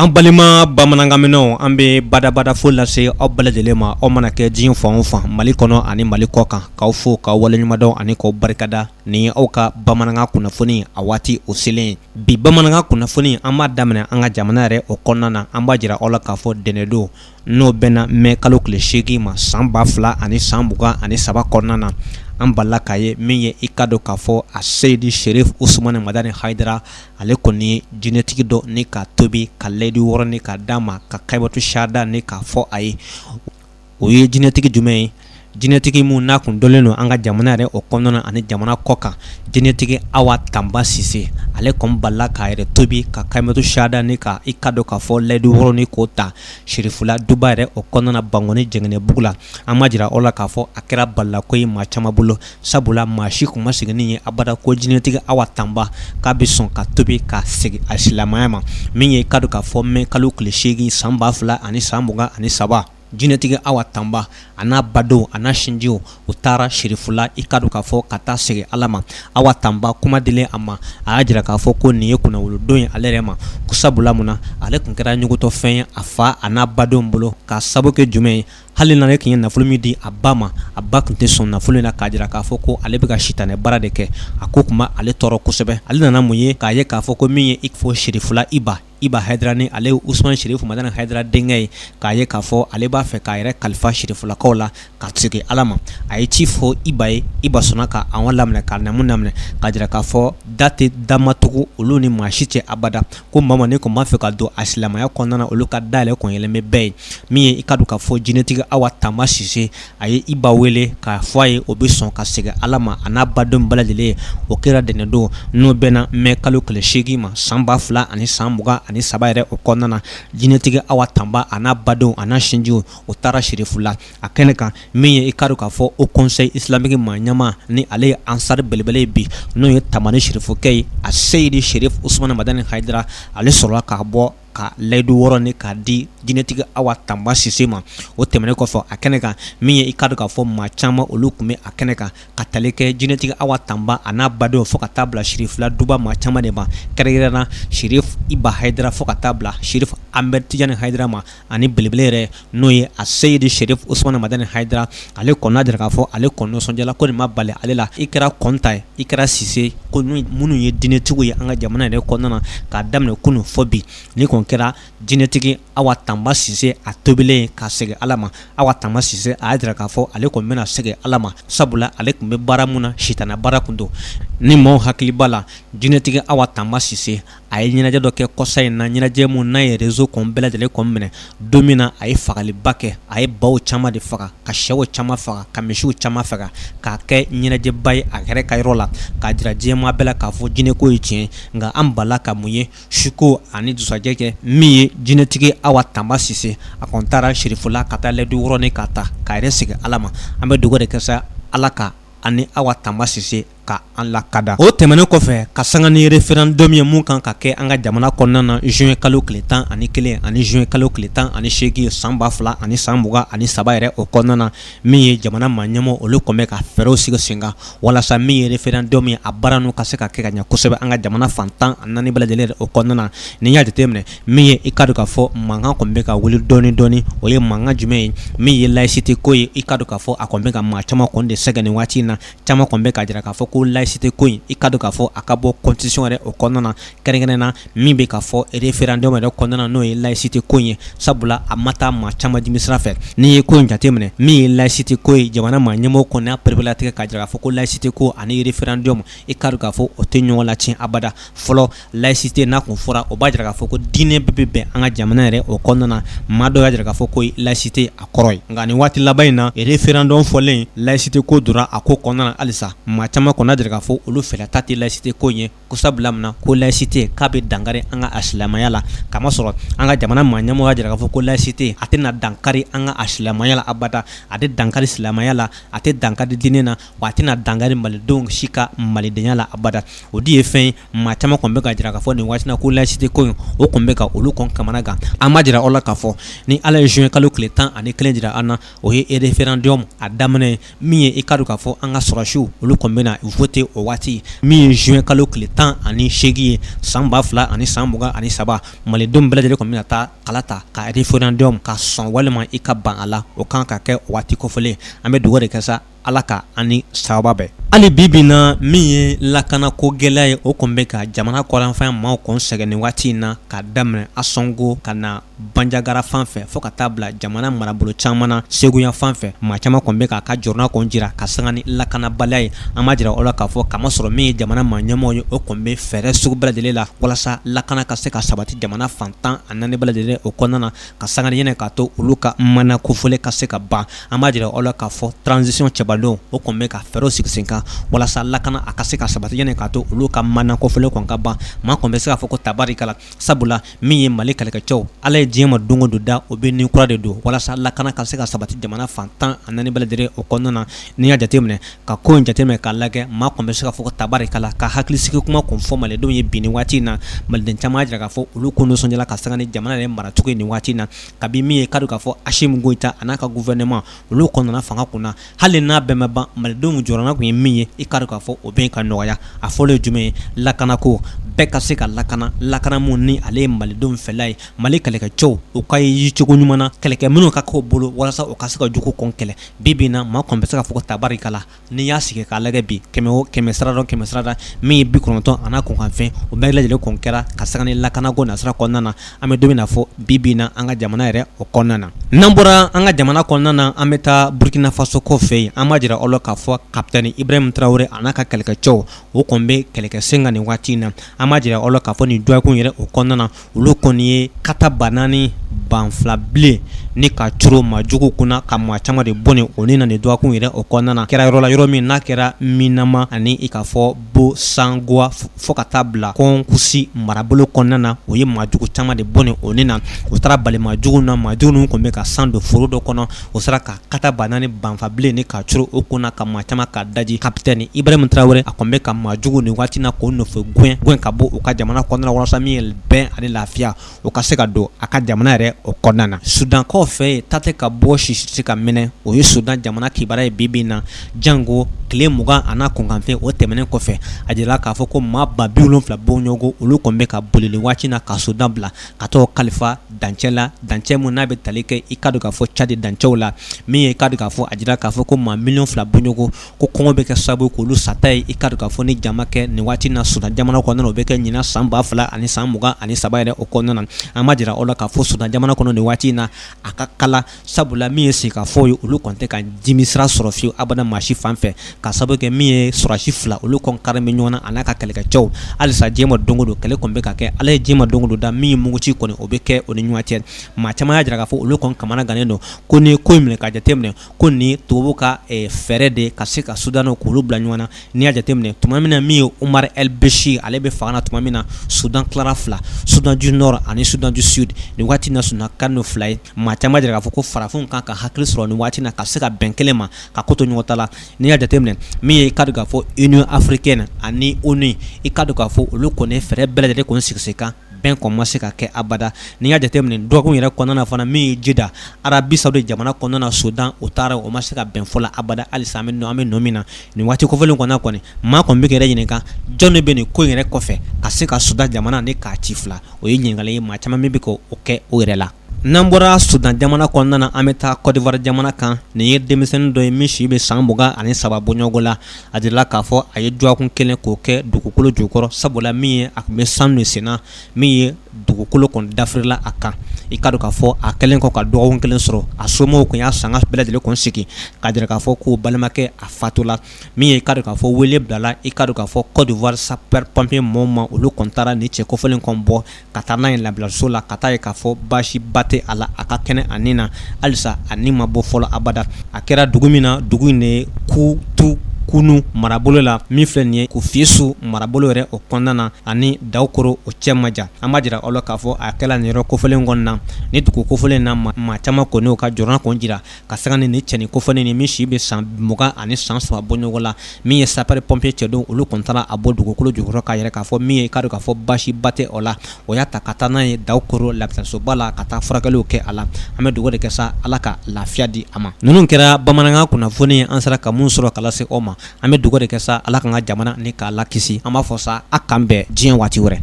An balima bamanankanmɛnnaw, an bɛ badabada fo lase aw bɛɛ lajɛlen ma, aw mana kɛ diɲɛ fan o fan, Mali kɔnɔ ani Mali kɔ kan, k'aw fo, k'aw waleɲumandɔn ani k'aw barikada. Ni aw ka bamanankan kunnafoni a waati o selen bi, bamanankan kunnafoni, an b'a daminɛ an ka jamana yɛrɛ o kɔnɔna na. An b'a jira aw la k'a fɔ dɛnɛndon, n'o bɛnna mɛ kalo tile 8 ma san 2023 kɔnɔna na, an balila k'a ye min ye, i ka dɔn k'a fɔ a Seyidi Serif Usumani Madani Hayidara, ale kɔni ye jinɛtigi dɔ ni k'a tobi ka layidu wɔrɔ ni k'a d'a ma, ka kalimatu sahada ni k'a fɔ a ye. O ye jinɛtigi jumɛn ye? Jinɛtigi min n'a kun dɔnlen don an ka jamana yɛrɛ o kɔnɔna ani jamana kɔ kan, jinɛtigi Awa Tanba Sise, ale kɔni balila k'a yɛrɛ tobi ka kalimatu sahada ni ka i ka dɔn k'a fɔ layidu wɔrɔ ni k'o ta Serifula duba yɛrɛ o kɔnɔna Bankɔni Jɛngɛnɛbugu la. An b'a jira aw la k'a fɔ a kɛra balilako ye maa caman bolo, sabula maa si kun ma sigi ni ye abada ko jinɛtigi Awa Tanba k'a bɛ sɔn ka tobi ka segin a silamɛya ma. Min ye ka dɔn k'a fɔ mɛ kalo tile 8 san 2023, jinɛtigi Awa Tanba a n'a badenw a n'a sinjiw, u taara Serifula, i ka dɔn k'a fɔ ka taa segin Ala ma. Awa Tanba kuma dilen a ma, a y'a jira k'a fɔ ko nin ye kunnawolodon ye ale yɛrɛ ma, ko sabula mun na ale tun kɛra ɲugutɔfɛn ye a fa a n'a badenw bolo. K'a sababu kɛ jumɛn ye? Hali n'ale tun ye nafolo min di a ba ma, a ba tun tɛ sɔn nafolo in na, k'a jira k'a fɔ ko ale bɛ ka sitanɛ baara de kɛ. A ko tun b'ale tɔɔrɔ kosɛbɛ. Ale nana mun ye? K'a ye k'a fɔ ko min ye i fɔ Serifula Iba Hayidara, ni ale ye Usumani Serifu Madani Hayidara denkɛ ye, k'a ye k'a fɔ ale b'a fɛ k'a yɛrɛ kalifa Serifulakaw la ka segin Ala ma. A ye ci fɔ Iba ye, Iba sɔnna ka an laminɛ, k'a namu laminɛ, k'a jira k'a fɔ da tɛ damatugu olu ni maa si cɛ abada, ko maa ni tun b'a fɛ ka don a silamɛya kɔnɔna na, olu ka da yɛlɛ kun yɛlɛlen bɛ bɛɛ ye. Min ye i ka dɔn k'a fɔ jinɛtigi Awa Tanba Sise, a ye Iba wele k'a fɔ a ye o bɛ sɔn ka segin Ala ma a n'a badenw bɛɛ lajɛlen ye. O kɛra dɛnɛndon, n'o bɛnna mɛ kalo tile 8 ma san 2023 yɛrɛ o kɔnɔna na. Jinɛtigi Awa Tanba a n'a badenw a n'a sinjiw, o taara Serifula a kɛnɛ kan. Min ye i ka dɔn k'a fɔ Haut Conseil islamique maa ɲɛmaa, ni ale ye ansari belebele bi, n'o ye Tamani Serifukɛ ye, a Seyidi Serif Usumani Madani Hayidara, ale sɔrɔla k'a bɔ ka layidu wɔrɔ ni k'a di jinɛtigi Awa Tanba Sise ma. O tɛmɛnen kɔfɛ, a kɛnɛ kan, min ye i ka dɔn k'a fɔ maa caman olu tun bɛ a kɛnɛ kan ka tali kɛ jinɛtigi Awa Tanba a n'a badenw fo ka taa bila Serifula duba maa caman de ma, kɛrɛnkɛrɛnnenya la Serif Iba Hayidara fo ka taa bila Serif Ahmed Tijani Hayidara ma, ani belebele yɛrɛ n'o ye a Seyidi Serif Usumani Madani Hayidara. Ale kɔni y'a jira k'a fɔ ale kɔni nisɔndiyala, ko nin ma bali ale la, i kɛra Kɔnta ye, i kɛra Sise, ko minnu ye diinɛtigiw ye an ka jamana yɛrɛ kɔnɔna na k'a daminɛ kunun fɔ bi. Ni kɔni kɛra jinɛtigi Awa Tanba Sise a tobilen ka segin Ala ma, Awa Tanba Sise a y'a jira k'a fɔ ale kɔni bɛna segin Ala ma, sabula ale tun bɛ baara mun na, sitana baara tun don. Ni maaw hakili b'a la, jinɛtigi Awa Tanba Sise a ye ɲɛnajɛ dɔ kɛ kɔsa in na, ɲɛnajɛ mun n'a ye réseau kɔni bɛɛ lajɛlen kɔni minɛ. Don min na a ye fagaliba kɛ, a ye baw caman de faga, ka sɛw caman faga, ka misiw caman faga, k'a kɛ ɲɛnajɛba ye a yɛrɛ ka yɔrɔ la, k'a jira diɲɛmaa bɛɛ la k'a fɔ jinɛko ye tiɲɛ. Nka an bala ka mun ye suko ani dusajɛ kɛ? Min ye jinɛtigi Awa Tanba Sise, a kɔni taara Serifula ka taa layidu wɔrɔ ni k'a ta k'a yɛrɛ segin Ala ma. An bɛ dugawu de kɛ sa, Ala ka ani Awa Tanba Sise ka an lakanda. O tɛmɛnen kɔfɛ, ka sanga ni référendum ye mun kan ka kɛ an ka jamana kɔnɔna na juin kalo tile 11 ani juin kalo tile 18 san 2023 yɛrɛ o kɔnɔna na, min ye jamana maa ɲɛmɔgɔ olu kɔni bɛ ka fɛɛrɛw sigi sen kan walasa min ye référendum ye, a baara ninnu ka se ka kɛ ka ɲɛ kosɛbɛ an ka jamana fan 14 bɛɛ lajɛlen o kɔnɔna na. N'i y'a jateminɛ, min ye i ka dɔn k'a fɔ mankan kɔni bɛ ka wuli dɔɔni dɔɔni. O ye mankan jumɛn ye? Min ye laïcité ko ye, i ka dɔn k'a fɔ a kɔni bɛ ka maa caman kɔni de sɛgɛn nin waati in na. Caman kɔni bɛ k'a jira k'a fɔ ko laïcité ko in, i ka dɔn k'a fɔ a ka bɔ constitution yɛrɛ o kɔnɔna na, kɛrɛnkɛrɛn na min bɛ ka fɔ référendum yɛrɛ kɔnɔna na, n'o ye laïcité ko in ye, sabula a ma taa maa caman dimi sira fɛ. N'i ye ko in jateminɛ, min ye laïcité ko ye, jamana maa ɲɛmɔgɔ kɔni y'a pereperelatigɛ k'a jira k'a fɔ ko laïcité ko ani référendum, i ka dɔn k'a fɔ o tɛ ɲɔgɔn latiɲɛ abada. Fɔlɔ, laïcité n'a kun fɔra, o b'a jira k'a fɔ ko diinɛ bɛɛ bɛ bɛn an ka jamana yɛrɛ o kɔnɔna na. Maa dɔw y'a jira k'a fɔ ko laïcité a kɔrɔ ye. Nka nin waati laban in na, référendum fɔlen, laïcité ko donna a ko kɔnɔna na halisa. Maa caman kɔni y'a jira k'a fɔ olu fɛla ta tɛ laïcité ko in ye, ko sabula mun na ko laïcité k'a bɛ dankari an ka silamɛya la. Kamasɔrɔ an ka jamana maa ɲɛmɔgɔ y'a jira k'a fɔ ko laïcité a tɛna dankari an ka silamɛya la abada, a tɛ dankari silamɛya la, a tɛ dankari diinɛ na, wa a tɛna dankari malidenw si ka malidenya la abada. O de ye fɛn ye maa caman kɔni bɛ ka jira k'a fɔ nin waati na ko laïcité ko in, o kɔni bɛ ka olu kɔni kamana gan. An b'a jira aw la k'a fɔ ni Ala ye juin kalo tile 11 jira an na, o ye référendum a daminɛ ye. Min ye i ka dɔn k'a fɔ an ka sɔrɔdasiw, olu kɔni bɛna voter o waati min ye juin kalo tile 18 ye san 2023. Malidenw bɛɛ lajɛlen kɔni bɛna taa kala ta ka référendum ka sɔn walima i ka ban a la, o kan ka kɛ o waati kofɔlen. An bɛ dugawu de kɛ sa, Ala ka an ni sababa bɛn. Hali bi bi na, min ye lakanako gɛlɛya ye, o kɔni bɛ ka jamana kɔrɔnfan maaw kɔni sɛgɛn nin waati in na, ka daminɛ Ansongo ka na Banjagara fan fɛ fo ka taa bila jamana marabolo caman na Segu yan fan fɛ. Maa caman kɔni bɛ k'a ka jɔrɔna kɔni jira ka sanga ni lakanabaliya ye. An b'a jira aw la k'a fɔ kamasɔrɔ min ye jamana maa ɲɛmɔgɔ ye, o kɔni bɛ fɛɛrɛ sugu bɛɛ lajɛlen la walasa lakana ka se ka sabati jamana fan 14 bɛɛ lajɛlen o kɔnɔna na, ka sanga ni ɲɛnɛ k'a to olu ka mandat kofɔlen ka se ka ban. An b'a jira aw la k'a fɔ transition cɛbalenw, o kɔni bɛ ka fɛɛrɛw sigi sen kan walasa lakana a ka se ka sabati ɲɛnɛ k'a to olu ka mandat kofɔlen kɔni ka ban. Maa kɔni bɛ se k'a fɔ ko tabarikala, sabula min ye Mali kɛlɛkɛcɛw, Ala ye diɲɛ ma don o don da, o bɛ ni kura de don walasa lakana ka se ka sabati jamana fan 14 bɛɛ lajɛlen o kɔnɔna na. N'i y'a jateminɛ ka ko in jateminɛ k'a lajɛ, maa kɔni bɛ se k'a fɔ ko tabarikala, ka hakilisigi kuma kɔni fɔ malidenw ye bi nin waati in na. Maliden caman y'a jira k'a fɔ olu ko nisɔndiyala ka sanga ni jamana yɛrɛ maracogo ye nin waati in na, kabi min ye ka k'a fɔ Asimi Goyita a n'a ka gouvernement, olu kɔni nana fanga kun na. Hali n'a bɛɛ ma ban, malidenw jɔrɔna kun ye min ye, i k'a dɔn k'a fɔ o bɛ ka nɔgɔya. A fɔlɔ ye jumɛn ye? Lakanako, bɛɛ ka se ka lakana, lakana mun ni ale ye malidenw fɛla ye. Mali kɛlɛkɛcɛw, u ka ye cogo ɲuman na, kɛlɛkɛ minnu ka k'u bolo walasa u ka se ka jugu kɔn kɛlɛ. Bi bi na, maa kɔni bɛ se k'a fɔ ko tabarikala, n'i y'a sigi k'a lajɛ bi, kɛmɛ o kɛmɛ sarada, kɛmɛ sarada min ye 90 a n'a kunkanfɛn, o bɛɛ lajɛlen kɔni kɛra ka sanga ni lakanako nasira kɔnɔna na. An bɛ don min na fɔ bi bi na, an ka jamana yɛrɛ o kɔnɔna na. N'an bɔra an ka jamana kɔnɔna na, an bɛ taa Burkina Faso kɔ fɛ yen. An b'a jira aw la k'a fɔ kapitɛni Ibrahim Traoré a n'a ka kɛlɛkɛcɛw, o kɔni bɛ kɛlɛkɛ sen kan nin waati in na. An b'a jira aw la k'a fɔ nin dɔgɔkun yɛrɛ o kɔnɔna na, olu kɔni ye kata ba naani ban fila bilen ni ka coro maa jugu kunna, ka maa caman de bɔnɛ o ni na nin dɔgɔkun yɛrɛ o kɔnɔna na. Kɛra yɔrɔ la, yɔrɔ min n'a kɛra Minama ani i k'a fɔ Bossangoa fo ka taa bila Kongoussi marabolo kɔnɔna na, o ye maa jugu caman de bɔnɛ o ni na. U taara bali maa jugu na, maa jugu ninnu tun bɛ ka san don foro dɔ kɔnɔ. O sera ka kata ba naani banfa bilen ni ka coro o kunna, ka maa caman ka daji. Kapitɛni Ibrahim Traoré, a kɔni bɛ ka maa jugu nin waati na k'o nɔfɛ gɛn gɛn ka bɔ u ka jamana kɔnɔna, walasa min ye bɛn ani lafiya, o ka se ka don a ka jamana yɛrɛ o kɔnɔna na. Sudankaw fɛ yen, ta tɛ ka bɔ, sisi tɛ ka minɛ, o ye Sudan jamana kibaruya ye bi bi na. Jango tile 20 a n'a kunkanfɛn o tɛmɛnen kɔfɛ, a jirala k'a fɔ ko maa 70,000 bɔɲɔgɔn, olu kɔni bɛ ka boli nin waati na ka Sudan bila ka t'o kalifa dancɛ la, dancɛ mun n'a bɛ tali kɛ i ka dɔn k'a fɔ Tchad dancɛw la. Min ye i ka dɔn k'a fɔ a jira k'a fɔ ko maa miliyɔn 2 bɔɲɔgɔn, ko kɔngɔ bɛ kɛ sababu k'olu sata ye, i ka dɔn k'a fɔ ni jama kɛ nin waati na Sudan jamana kɔnɔna na, o bɛ kɛ ɲinan san 2023 yɛrɛ o kɔnɔna na. An b'a jira aw la k'a fɔ Sudan jamana kɔnɔ nin waati in na, a ka kala, sabula min ye sigikafɔ ye, olu kɔni tɛ ka dimi sira sɔrɔ fiyewu abada maa si fan fɛ, ka sababu kɛ min ye sɔrɔdasi fila, olu kɔni kari bɛ ɲɔgɔn na a n'a ka kɛlɛkɛcɛw. Halisa diɲɛ ma don o don, kɛlɛ kɔni bɛ ka kɛ. Ala ye diɲɛ ma don o don da, min ye muguci kɔni, o bɛ kɛ o ni ɲɔgɔn cɛ. Maa caman y'a jira k'a fɔ olu kɔni kamana gannen don ko ni ko in minɛ ka jateminɛ ko ni tubabu ka fɛɛrɛ de ka se ka Soudanais k'olu bila ɲɔgɔn na. N'i y'a jateminɛ, tuma min na min ye Omar El Béchir, ale bɛ fanga na tuma min na, Soudan tilara fila, Soudan du Nord ani Soudan du Sud. Nin waati na, Soudan ka n'o fila ye. Maa caman jira k'a fɔ ko farafinw kan ka hakili sɔrɔ nin waati na ka se ka bɛn kelen ma, ka ko to ɲɔgɔn ta la. N'i y'a jateminɛ, min ye i ka dɔn k'a fɔ Union africaine ani ONU, i ka dɔn k'a fɔ olu kɔni fɛɛrɛ bɛɛ lajɛlen kɔni sigi sen kan, bɛn kɔni ma se ka kɛ abada. N'i y'a jateminɛ dɔgɔkun yɛrɛ kɔnɔna na fana, min ye Jida, Arabie Saoudite jamana kɔnɔna na, Soudan o taara, o ma se ka bɛn fɔlɔ abada. Halisa an bɛ nɔ min na nin waati kofɔlen kɔnɔna kɔni, maa kɔni bɛ k'i yɛrɛ ɲininka jɔn de bɛ nin ko in yɛrɛ kɔfɛ ka se ka Soudan jamana ni k'a ci fila. O ye ɲininkali ye, maa caman min bɛ k'o kɛ o yɛrɛ la. N'an bɔra Soudan jamana kɔnɔna na, an bɛ taa Côte d'Ivoire jamana kan. Nin ye denmisɛnnin dɔ ye min si bɛ san 23 bɔɲɔgɔn la. A jirala k'a fɔ a ye dɔgɔkun kelen k'o kɛ dugukolo jukɔrɔ, sabula min ye a tun bɛ sanu de senna, min ye dugukolo kɔni dafirila a kan. I ka dɔn k'a fɔ a kɛlen kɔ ka dɔgɔkun kelen sɔrɔ, a somɔgɔw tun y'a sanga bɛɛ lajɛlen kɔni sigi k'a jira k'a fɔ k'u balimakɛ a fatula. Min ye i ka dɔn k'a fɔ wele bilala i ka dɔn k'a fɔ Côte d'Ivoire sapeur pompier mɔɔw ma, olu kɔni taara nin cɛ kofɔlen kɔni bɔ ka taa n'a ye labilaso la, ka taa ye k'a fɔ baasiba tɛ a la, a ka kɛnɛ a ni na. Halisa a ni ma bɔ fɔlɔ abada. A kɛra dugu min na, dugu in de ye Koutoukounou marabolo la, min filɛ nin ye Kofiesu marabolo yɛrɛ o kɔnɔna na, ani Daoukro o cɛ man jan. An b'a jira aw la k'a fɔ a kɛla nin yɔrɔ kofɔlen kɔnɔna na. Ni dugu kofɔlen na, maa caman kɔni y'u ka jɔrɔna kɔni jira ka sanga ni nin cɛnin kofɔlen ni min si bɛ san 20 ani san 3 bɔɲɔgɔn la. Min ye sapeur pompier cɛdenw, olu kɔni taara a bɔ dugukolo jukɔrɔ k'a yɛrɛ k'a fɔ min ye k'a dɔn k'a fɔ baasiba tɛ o la. O y'a ta ka taa n'a ye Daoukro labilasoba la ka taa furakɛliw kɛ a la. An bɛ dugawu de kɛ sa, Ala ka lafiya di a ma. Ninnu kɛra bamanankan kunnafoni ye, an sera ka mun sɔrɔ ka lase aw ma. An bɛ dugawu de kɛ sa, Ala k'an ka jamana ni k'a lakisi. An b'a fɔ sa, a k'an bɛn diɲɛ waati wɛrɛ.